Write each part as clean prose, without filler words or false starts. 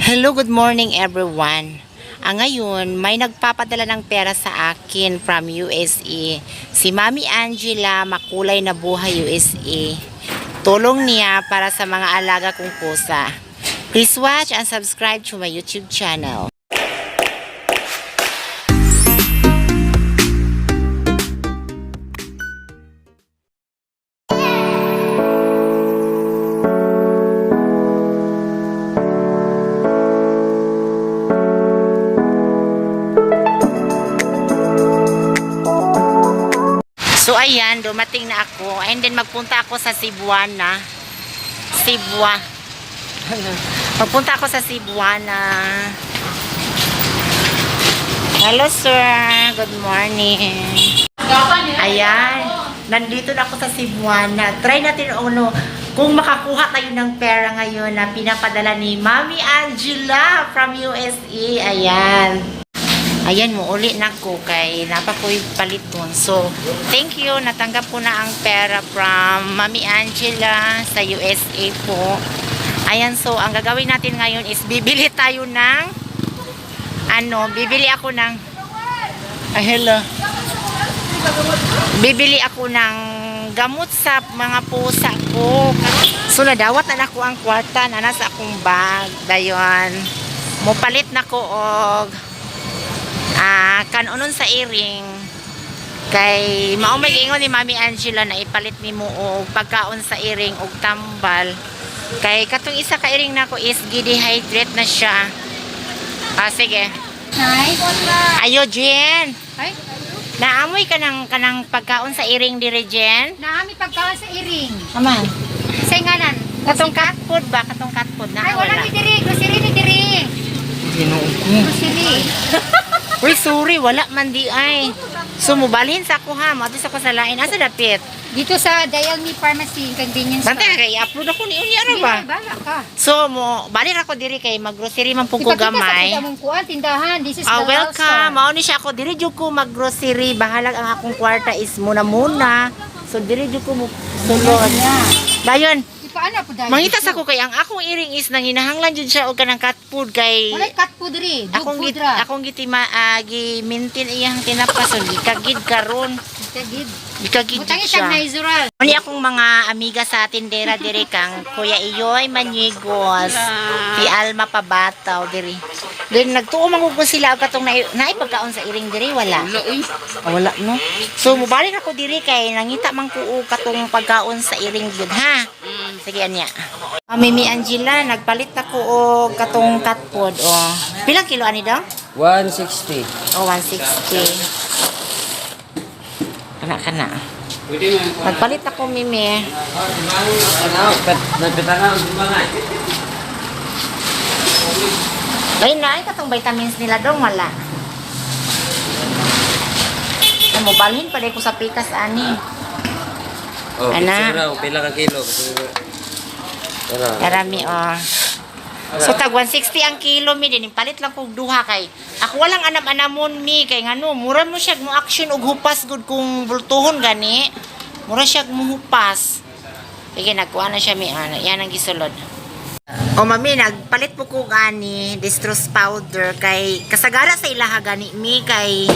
Hello, good morning everyone. Ngayon, may nagpapadala ng pera sa akin from USA. Si Mami Angela, Makulay na Buhay USA. Tulong niya para sa mga alaga kong pusa. Please watch and subscribe to my YouTube channel. So ayan, dumating na ako. And then magpunta ako sa Cebuana. Cebua. Magpunta ako sa Cebuana. Hello sir, good morning. Ayan, nandito na ako sa Cebuana. Try natin ano, kung makakuha tayo ng pera ngayon na pinapadala ni Mami Angela from USA. Ayan. Ayan mo, uli na ko kay napakoy paliton. So, thank you. Natanggap ko na ang pera from Mami Angela sa USA po. Ayan, so ang gagawin natin ngayon is bibili tayo ng ano, bibili ako ng ay, hello. Bibili ako ng gamot sa mga pusa ko. So, nadawat na nako ang kwarta na nasa akong bag. Dayon, mopalit na ko og kanunon sa iring kay mao may giingon ni Mami Angela na ipalit nimo og pagkaon sa iring og tambal kay katong isa ka iring nako is gi-dehydrate na siya. Sige. Nice. Ayo Jen, Ay, naamoy ka ng kanang pagkaon sa iring dire, Jen? naami pagkaon sa iring. Aman. Sa ngalan. Katong cat food ba? Katong cat food na Ay, wala wala. ni diri. Grocery ni diri. Ginoo ko. Grocery. Uy, sorry, wala man di ay. So, mubalhin sa ako ha. Moadto sa ko sa lain. Asa dapit? Dito sa Dial Me Pharmacy, convenience Bantay store. kay i-upload ako ni unya ra Sige ba? na, bala ka. So mo, balik ako diri kay maggrocery man pud ko Ipakita sa gamay. kita mong kuan, tindahan. This is Ah, the welcome. store. Mao ni siya ako diri jud ko maggrocery. Bahalag ang akong kwarta is muna muna. So diri jud ko mo sulod. Dayon, Ipaano po dahil? mangita sa ko kay ang akong iring is nanginahanglan jud siya og kanang cat food kay Wala cat food diri. Dog akong food git, ra. akong gitima gi maintain iyang tinapa so gikagid karon. Kagid. Gikagid Butang jud isang siya. Nizoral. Ani akong mga amiga sa tindera diri kang Kuya Iyoy Manigos, si Alma Pabataw diri. Then nagtuo man gud ko sila og katong naay pagkaon sa iring diri wala. Wala uy. Ah, wala no. So mobalik ako diri kay nangita man ko og katong pagkaon sa iring gyud ha. Sige anya. Mimi Angela, nagpalit ako og katong cat food oh. Pilang kilo ani daw? 160. Oh, 160. Kana kana. Pwede na. Nagpalit ako, Mimi. Nagpatanaw, mga. Ay, na, ay, katong vitamins nila dong, wala. Ay, mobalhin pa ko sa pikas, ani. Oh, Ana. picture raw, pila ka kilo. Tara. Karami, oh. So, tag 160 ang kilo, mi. Din, palit lang kog duha kay. Ako walang anam-anamon, mi. Kay ngano, mura mo siya mo action og hupas gud kung bultuhon gani. Mura siya mo hupas. Sige, nagkuha na siya, mi. Ano, yan ang gisulod. O mami, nagpalit po ko gani distress powder kay kasagara sa ilaha gani mi kay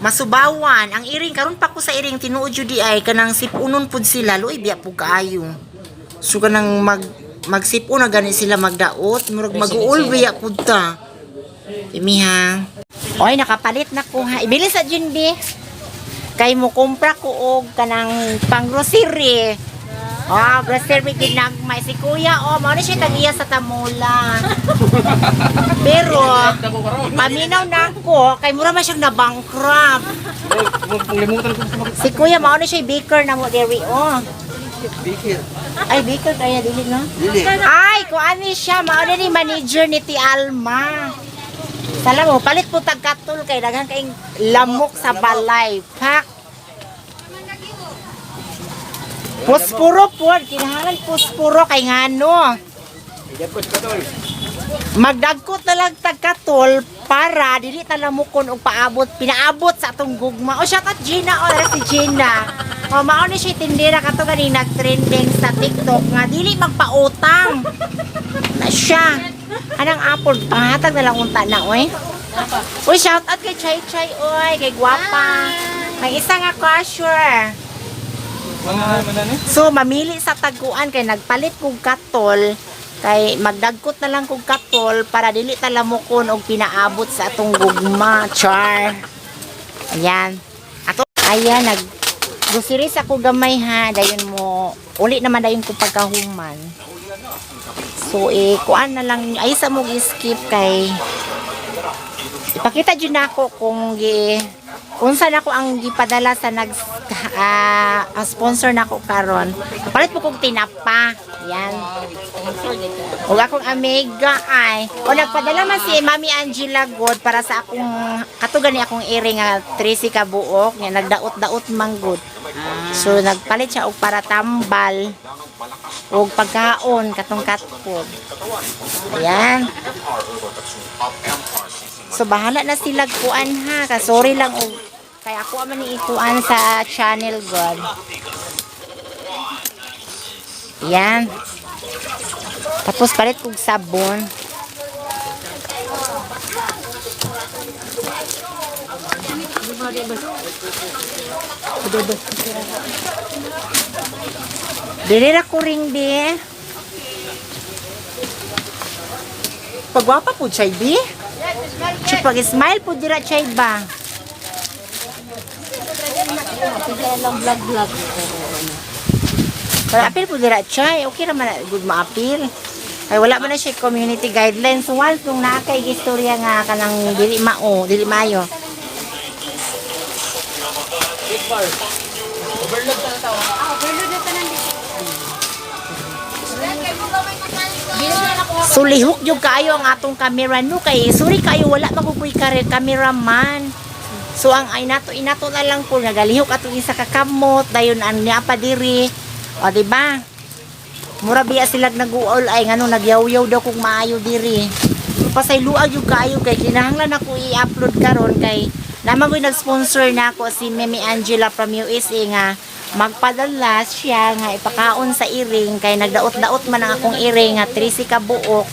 masubawan ang iring karon pa ko sa iring tinuod jud di ay kanang sipunon pud sila luoy biya pud kaayo. So kanang magsipon na gani sila magdaot murag mag-uul biya pud ta. Imi ha. Oy, nakapalit na ko ha. Ibili sa Junbi. Kay mo kumpra ko og kanang pang grocery. Ah, grocery ginagmay si Kuya. Oh, mao na siya tag-iya sa Tamola. Pero paminaw na ako kay mura man siyang na-bankrupt. Si Kuya mao na siya baker na mo diri oh. Bikir. Ay, baker kaya dili no? Dili. Ay, kung ano siya, mao na ni manager ni Ti Alma. Salam mo, palit po tag katul kay daghan kaing lamok sa balay. Pak. Puspuro po, kinahanglan puspuro kay ngano. Magdagkot na lang tag katol para dili ta lamukon og paabot, pinaabot sa atong gugma. O shout out Gina, o ara si Gina. O mao ni siya tindera kato gani nagtrending sa TikTok nga dili magpautang. Na siya. Anang apple, panghatag na lang unta na, oy. Uy, shout out kay Chay Chay, oy, kay Guwapa. May isa nga cashier. So, mamili sa taguan kay nagpalit kog katol kay magdagkot na lang kog katol para dili ta lamokon og pinaabot sa atong gugma. Char. Ayan. Ato ayan nag groceries ako gamay ha dayon mo uli naman dayon ko pagkahuman. So eh kuan na lang ay sa mo skip kay ipakita jud nako kung gi unsa nako ang gipadala sa nag ang sponsor nako karon. Palit mo kog tinapa. Yan. Ug akong amiga ay. O nagpadala man si Mami Angela God para sa akong katugan ni akong iri nga 13 ka buok nga nagdaot-daot man gud. So nagpalit siya og para tambal og pagkaon katong cat food. Ayan. So bahala na sila kuan ha. Ka sorry lang og kay ako man ni ikuan sa channel god. Yan. Tapos palit kog sabon. Dili ra ko ring di. Pagwapa po siya, di. Siya pag-smile po dira siya ba. Lang vlog vlog. Pero apil po dira siya, okay ra man na, good maapil. Ay wala man na siya community guidelines. So, once nung naa kay istorya nga kanang dili mao, dili maayo. So lihok jud kaayo ang atong camera no kay sorry kaayo wala magugoy cameraman. So ang ay nato inato na lang po nagalihok atong isa ka kamot dayon ang niya pa diri. O di ba? Mura biya sila nag-uol ay ngano nagyaw-yaw daw kung maayo diri. Pasayloa gyud kaayo kay kinahanglan ako i-upload karon kay naman ko'y nag-sponsor na ako si Mimi Angela from USA nga magpadala siya nga ipakaon sa iring kay nagdaot-daot man ang akong iring nga 13 ka buok.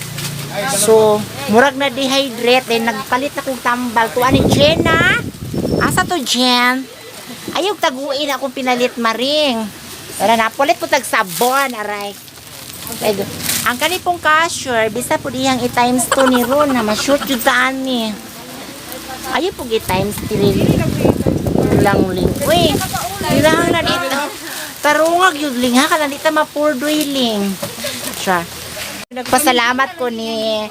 So, murag na dehydrate then nagpalit na kong tambal. Tuwa ni Jenna. Asa to Jen? Ayaw taguin akong pinalit maring. Tara napulit po tag sabon aray. Kay, ang kani pong cashier, bisa po diyang i-times 2 ni Ron na ma-shoot jud sa ani. Ayaw po i-times 3 lang ling. Uy, kailangan na dito. Tarungag yun ling ha, kanang dito mapurdoy ling. Siya. Nagpasalamat ko ni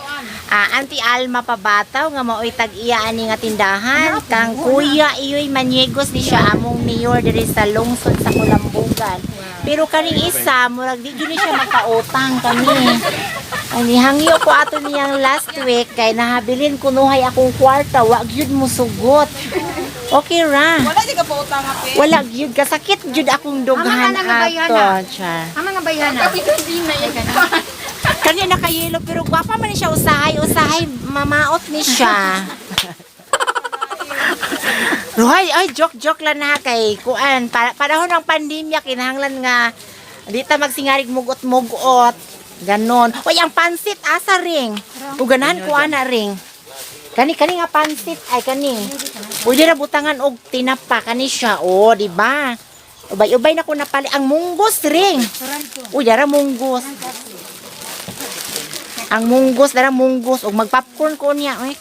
Auntie Alma Pabataw nga maoy tag-iya ani nga tindahan kang Kuya Iyoy Maniegos ni siya among mayor diri sa lungsod sa Kulambugan. Pero kaning isa murag di gyud ni siya makautang kami. Ay nihangyo ko ato niyang last week kay nahabilin kunuhay akong kwarta wa gyud mo sugot. Okay ra. Wala di ka pa utang ape. Wala gyud kasakit gyud akong dughan Ama ka na nga ato. bayana. Char. Ang mga bayana. Kanya nakayelo pero gwapa man ni siya usahay usahay mamaot ni siya. Ruhay, ay joke joke lang na kay kuan pa, panahon ng pandemya kinahanglan nga di ta magsingarig mugot-mugot. Ganon. Uy, ang pansit asa ring. Ug ganahan ko ana ring. Kani kani nga pansit ay kani. Pwede ra butangan og tinapa kani siya. Oh, di ba? Ubay-ubay na ko napali ang munggos ring. Uy, dara munggos. Ang munggos, dara munggos. Ug magpopcorn ko niya, oy.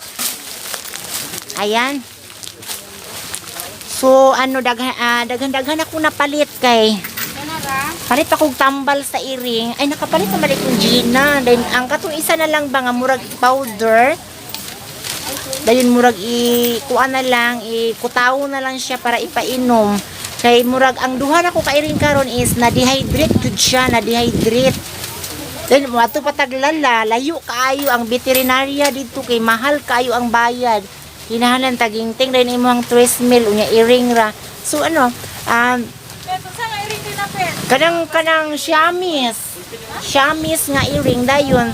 Ayan. So, ano, daghan-daghan ako napalit kay palit pa kog tambal sa iring. Ay, nakapalit na balik kong Gina. Then, ang katong isa na lang ba nga murag powder. Dayon murag i kuan na lang, i kutaw na lang siya para ipainom. Kay murag ang duha na ko kairing karon is na dehydrate jud siya, na dehydrate. Then mo ato pataglala, layo kaayo ang veterinarya dito kay mahal kaayo ang bayad. Kinahanglan tagingting rin imong 3 mil unya iring ra. So ano, kanang kanang Siamese. Siamese nga earring dayon.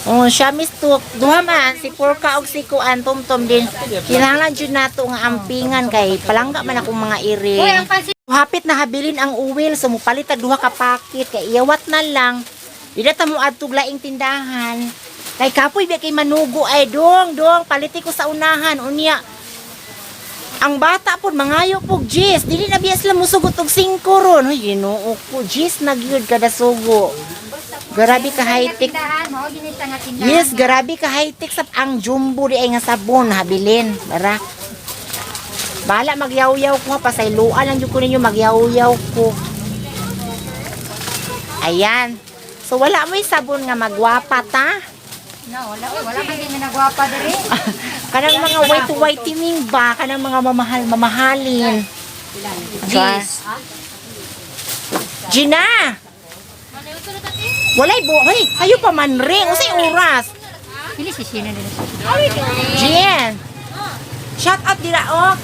Oh, Siamese to duha man si Porka og si Kuan Tumtum din. Kinahanglan jud nato nga ampingan kay palangga man akong mga Uy, ang earring. pansit. Hapit na habilin ang uwil so mupalit tag duha ka packet kay iyawat na lang. Di na ta mo adtog laing tindahan. Kay kapoy ba kay manugo ay dong dong paliti ko sa unahan unya. Ang bata pod mangayo pog Jis, dili na biya sila musugot og 5 ron. Hoy, Ginoo ko, Jis na gyud kada sugo. Grabe ka high-tech. Tindahan mo, gini siya nga tindahan. Yes, grabe ka high-tech sa ang jumbo di ay nga sabon habilin. Bara. Bala magyaw-yaw ko ha, pasayloan lang jud ko ninyo magyaw-yaw ko. Ayan. So wala mo'y sabon nga magwapa ta. No, wala wala man gini nagwapa diri. Kanang mga white whitening ba, kanang mga mamahal mamahalin. Yes. Gina. Walay bu, hoy, kayo pa man ring. Unsay oras? Pili si sino diri. Jen. Shout out dira oh.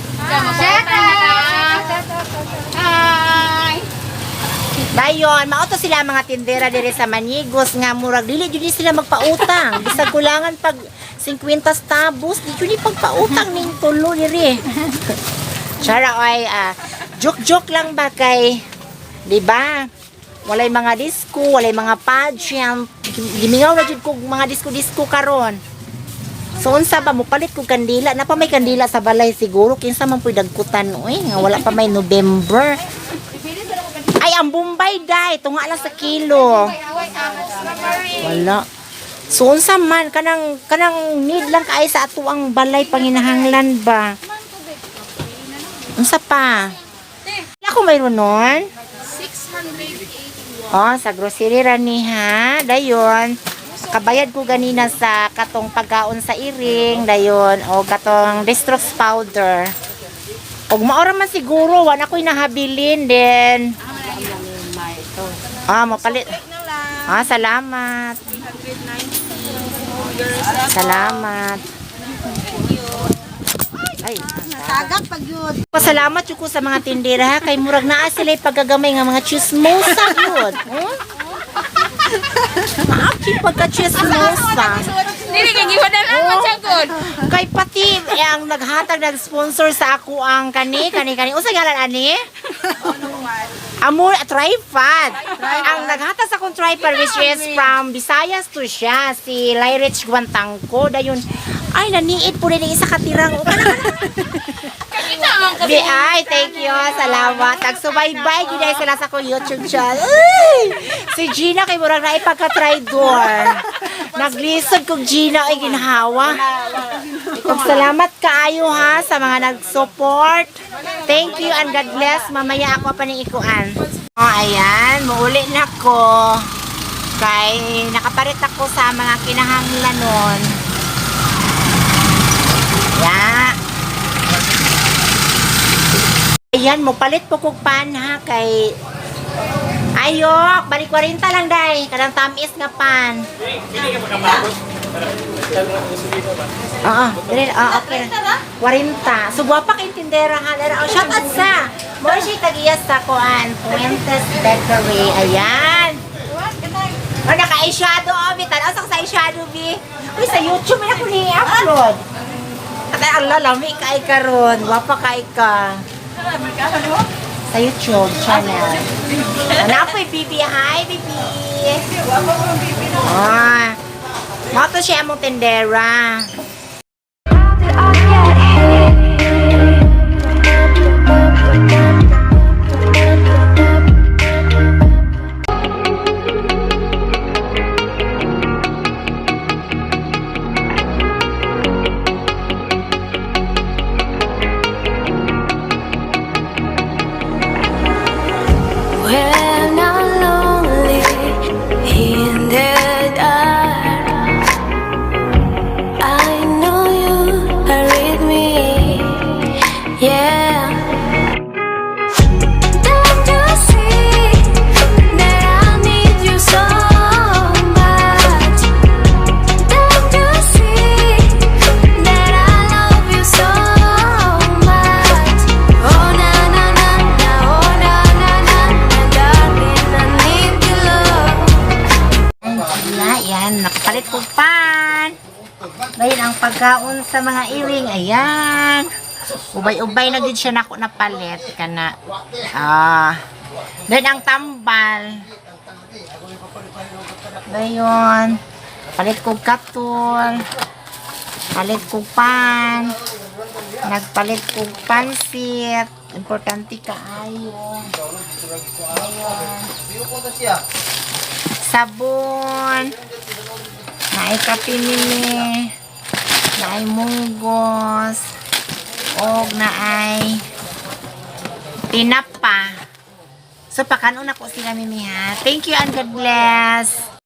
Shout out. Hi. Dayon, mao to sila mga tindera dire sa Manigos nga murag dili jud ni sila magpautang. Bisag kulangan pag 50 stabos, di jud ni pagpautang ning tulo diri. Chara oy, joke-joke lang ba kay di ba? Walay mga disco, walay mga pageant. Gimingaw na jud kog mga disco-disco karon. So unsa ba mopalit kog kandila? Napa may kandila sa balay siguro kinsa man puy dagkutan oy nga wala pa may November. Ay, ang Bombay day, tunga lang sa kilo. Wala. So unsa man kanang kanang need lang kay sa ato ang balay panginahanglan ba? Unsa pa? Wala ko mayroon nun? 681. Oh, sa grocery ra ni ha. Dayon. Kabayad ko ganina sa katong pagkaon sa iring, dayon o katong Destrox powder. Og maora man siguro wala ko'y nahabilin then. Ah, mapalit. Ah, salamat. Salamat. Ay, Tagak pag yun. Pasalamat jud ko sa mga tindera ha kay murag naa sila pagagamay nga mga chismosa gyud. Hmm? Maaki pagka chismosa. Dili kay giwadalan man siya gud. Kay pati eh, ang naghatag nag-sponsor sa ako ang kani kani kani. Unsa ngalan ani? Amor tripod. Ang naghatag sa akong tripod which is from Visayas to siya si Lyrich Guantangco dayon. Ay naniid po rin isa katirang. Kakita man ko. Di ay, thank you. Salamat. Tagsubaybay gid ay sila sa akong YouTube channel. Uy! Si Gina kay murag na ipagka-tridor. Naglisod kog Gina ay ginhawa. Ug salamat kaayo ha sa mga nag-support. Thank you and God bless. Mamaya ako pa ning ikuan. Oh, ayan, muuli na ko. Kay nakaparit ako sa mga kinahanglanon. Ya. Ayan, mopalit po kog pan ha kay Ayok, balik 40 lang day, kanang tamis nga pan. Oo, dili, ah, okay. 40. So gwapa kay tindera ha. Dara, oh, shout out sa. Mo siya tagiyas sa kuan, Fuentes Bakery. Ayan. Oh, naka-eyeshadow, oh, bi. Tanaw sa eyeshadow, bi. Uy, sa YouTube, may ako ni-upload. Atay, ala, lami kay karon. Gwapa kay ka. Sa YouTube channel. Ano po yung bibi? Hi, bibi! Ah, mao to siya among tendera. Did I get here? When I'm lonely in the dark, I know you are with me. Yeah. Don't you see that I need you so much? Don't you see that I love you so much? Oh na na na na, oh na na na na, darling, I need your love. Wala, yan. Nakapalit ko pan. Ngayon ang pagkaon sa mga iring. Ayan. Ubay-ubay na gid siya nako napalit kana. Ah. Then ang tambal. Dayon. Palit kog katul. Palit kog pan. Nagpalit kog pansit. Importante kaayo. Dayon. Sabon. Naay kape nini. Naay munggos. Og naay tinapa. So, pakanon ako sila, Mimi, ha? Thank you and God bless.